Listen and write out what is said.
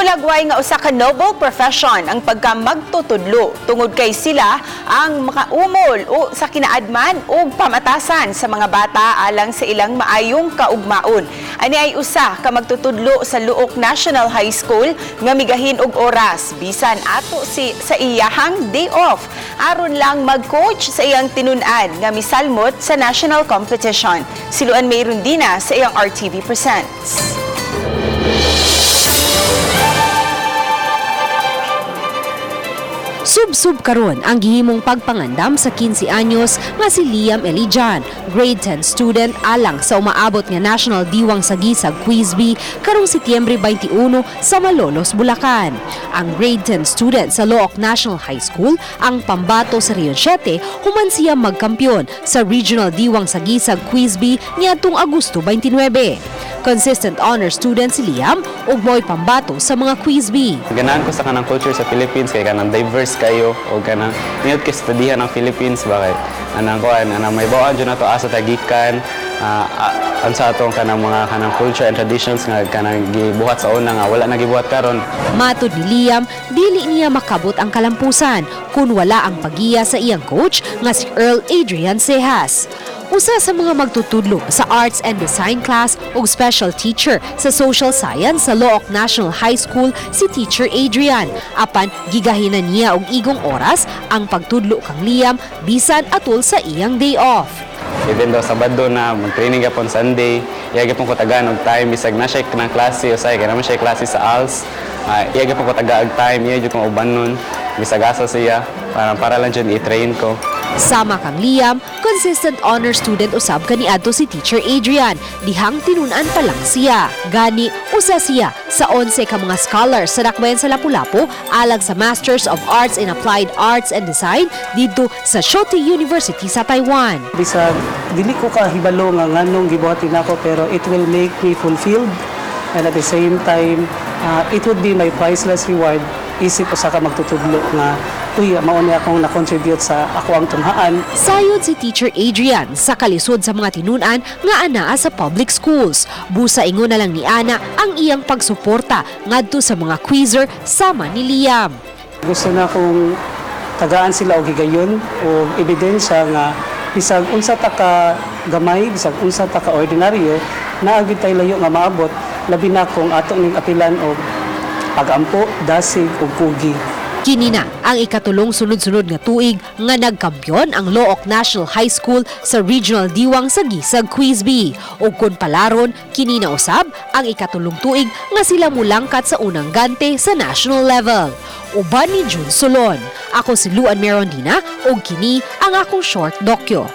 Hulagway nga usa ka noble profession ang pagka magtutudlo tungod kay sila ang makaumol o sa kinaadman ug pamatasan sa mga bata alang sa ilang maayong kaugmaon. Ani ay usa ka magtutudlo sa Looc National High School nga migahin og oras bisan ato si sa iyahang day off aron lang mag-coach sa iyang tinun-an nga misalmot sa national competition. Si Luan May Rondina sa iyang RTV Presents. Sub-sub karon ang gihimong pagpangandam sa 15 anyos nga si Liam Elijan, grade 10 student, alang sa umaabot nga National Diwang Sagisag Quiz Bee karong Setyembre 21 sa Malolos, Bulacan. Ang grade 10 student sa Looc National High School ang pambato sa Region 7 human siya magkampiyon sa Regional Diwang Sagisag Quiz Bee niadtong Agosto 29. Consistent honor student si Liam ug mo'y pambato sa mga quiz bee. Ganahan ko sa kanang culture sa Philippines kay kanang diverse kayo o kanang nindot kay studyhan ang Philippines ba, kay anang kuan, anang may bawaan jud nato asa ta gikan, unsa atong kanang mga kanang culture and traditions nga kanang gibuhat sa una nga wala na gibuhat karon. Matod ni Liam, dili niya makabot ang kalampusan kung wala ang pagiya sa iyang coach nga si Earl Adrian Cejas. Usa sa mga magtutudlo sa Arts and Design class ug special teacher sa Social Science sa Looc National High School si Teacher Adrian. Apan gigahinan niya og igong oras ang pagtudlo kang Liam bisan atol sa iyang day off. Even though Sabado na mag-training gapon Sunday, iya gyapon ko tagaan og time bisag na siya kanang klase usay kay naman siya klase sa ALS. Iya gyapon ko taga og time, iya jud kong ubanon bisag asa siya para lang jud i-train ko. Sama kang Liam, consistent honor student usab kaniadto si Teacher Adrian. Dihang tinunan pa lang siya. Gani, usa siya sa 11 ka mga scholars sa dakbayan sa Lapu-Lapu alang sa Masters of Arts in Applied Arts and Design didto sa Shoti University sa Taiwan. Bisag dili ko kahibalo nga nganong gibuhat nako, pero it will make me fulfilled and at the same time it would be my priceless reward isip usa ka magtutudlo nga uy, mao ni akong na-contribute sa ako ang tunghaan. Sayod si Teacher Adrian sa kalisod sa mga tinunan nga anaa sa public schools. Busa ingon na lang ni Ana ang iyang pagsuporta ngadto sa mga quizzer sama ni Liam. Gusto na kong tagaan sila og higayon o ebidensya nga bisag unsa ta ka gamay, bisag unsa ta ka ordinaryo, naa gyud tay layo nga maabot, labi na kung ato ning apilan og pagampo, dasig ug kugi. Kini na ang ikatulong sunod-sunod nga tuig nga nagkampiyon ang Looc National High School sa Regional Diwang Sagisag Quiz Bee. Ug kun palaron, kini na usab ang ikatulong tuig nga sila mulangkat sa unang gante sa national level. Uban ni June Solon. Ako si Luan Merondina ug kini ang akong short dokyo.